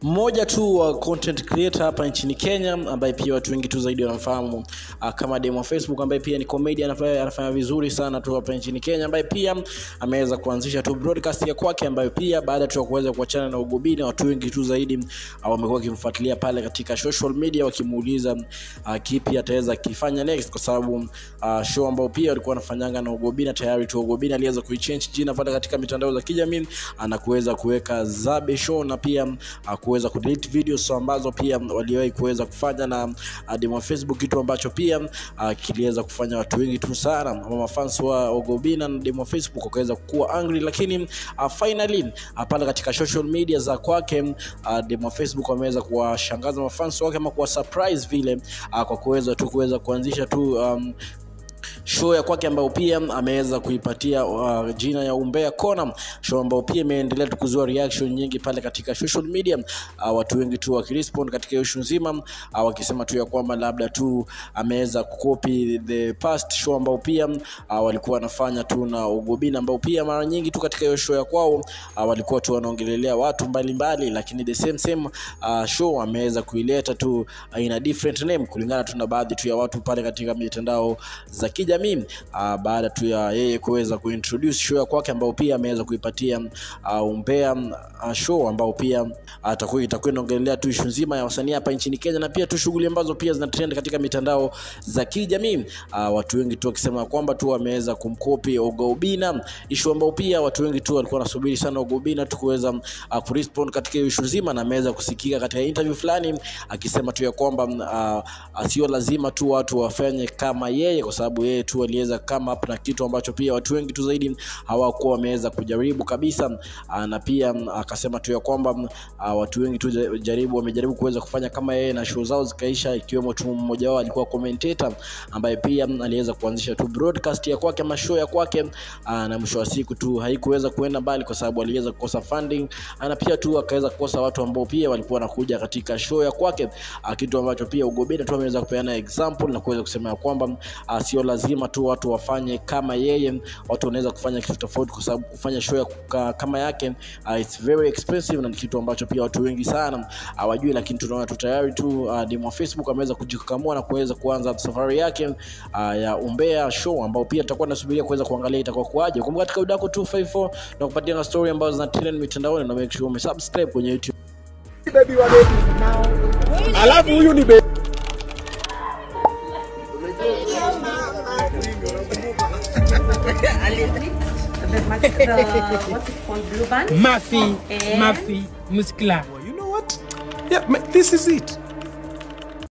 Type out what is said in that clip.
Mmoja tu wa content creator hapa nchini Kenya ambaye pia watu wengi tu zaidi wanamfahamu kama Demu wa Facebook, ambaye pia ni comedian, anafanya vizuri sana tu hapa nchini Kenya, ambaye pia ameweza kuanzisha tu broadcast ya kwake, ambayo pia baada tu ya kuweza kuachana na Oga Obinna, watu wengi tu zaidi wamekuwa wakimfuatilia pale katika social media wakimuuliza kipi ataweza kifanya next, kwa sababu show ambayo pia walikuwa wanafanyanga na Oga Obinna tayari tu Oga Obinna aliweza kuichange jina pale katika mitandao za kijamii na kuweza kuweka Zabe Show, na pia kuweza kudelete videos ambazo pia waliwahi kuweza kufanya na Demu wa Facebook, kitu ambacho pia kiliweza kufanya watu wengi tu sana ama mafans wa Oga Obinna na Demu wa Facebook wakaweza kuwa angry. Lakini finally pale katika social media za kwake Demu wa Facebook wameweza kuwashangaza mafans wake ama kuwa surprise vile kwa kuweza tu kuweza kuanzisha tu show ya kwake ambayo pia ameweza kuipatia jina ya Umbea Kona, show ambayo pia imeendelea kuzua reaction nyingi pale katika social media, watu wengi tu wakirespond katika issue nzima, wakisema tu ya kwamba labda tu ameweza kucopy the past show ambayo pia walikuwa wanafanya tu na Oga Obinna, ambao pia mara nyingi tu katika hiyo show ya kwao walikuwa tu wanaongelelea watu mbalimbali, lakini the same show ameweza kuileta tu in a different name kulingana tu na baadhi tu ya watu pale katika mitandao za kijamii, baada tu ya yeye kuweza kuintroduce show ya kwake ambayo pia ameweza kuipatia Umbea show, ambayo pia itakuwa inaongelea tu issue nzima ya wasanii hapa nchini Kenya na pia tu shughuli ambazo pia zina trend katika mitandao za kijamii, watu wengi tu wakisema kwamba tu wameweza kumkopi Oga Obinna, issue ambayo pia watu wengi tu walikuwa wanasubiri sana Oga Obinna tu kuweza kurespond katika issue nzima, na ameweza kusikika katika interview fulani akisema tu ya kwamba sio lazima tu watu wafanye kama yeye, kwa sababu yeye tu aliweza kama up na kitu ambacho pia watu wengi tu zaidi hawakuwa wameweza kujaribu kabisa, na pia akasema tu ya kwamba watu wengi tu wamejaribu kuweza kufanya kama yeye na show zao zikaisha, ikiwemo tu mmoja wao alikuwa commentator ambaye pia aliweza kuanzisha tu broadcast ya kwake ama show ya kwake, na mwisho wa siku tu haikuweza kuenda mbali kwa sababu aliweza kukosa funding, na pia tu akaweza kukosa watu ambao pia walikuwa wanakuja katika show ya kwake, kitu ambacho pia Oga Obinna tu ameweza kupeana example na kuweza kusema kwamba sio lazima tu watu wafanye kama yeye, watu wanaweza kufanya kitu tofauti, kwa sababu kufanya show ya kama yake it's very expensive na ni kitu ambacho pia watu wengi sana hawajui. Lakini tunaona tu tayari tu Demu wa Facebook ameweza kujikakamua na kuweza kuanza safari yake ya Umbea Show, ambao pia tutakuwa tunasubiria kuweza kuangalia itakuwa kwaje. Kumbuka katika Udaku 254 na kupatia na story ambazo zina trend mitandaoni, na make sure umesubscribe kwenye YouTube. Baby wa baby. Alafu huyu ni baby. The what's it called, blue band? Mafi, Mafi, Muskla. You know what? Yeah, this is it.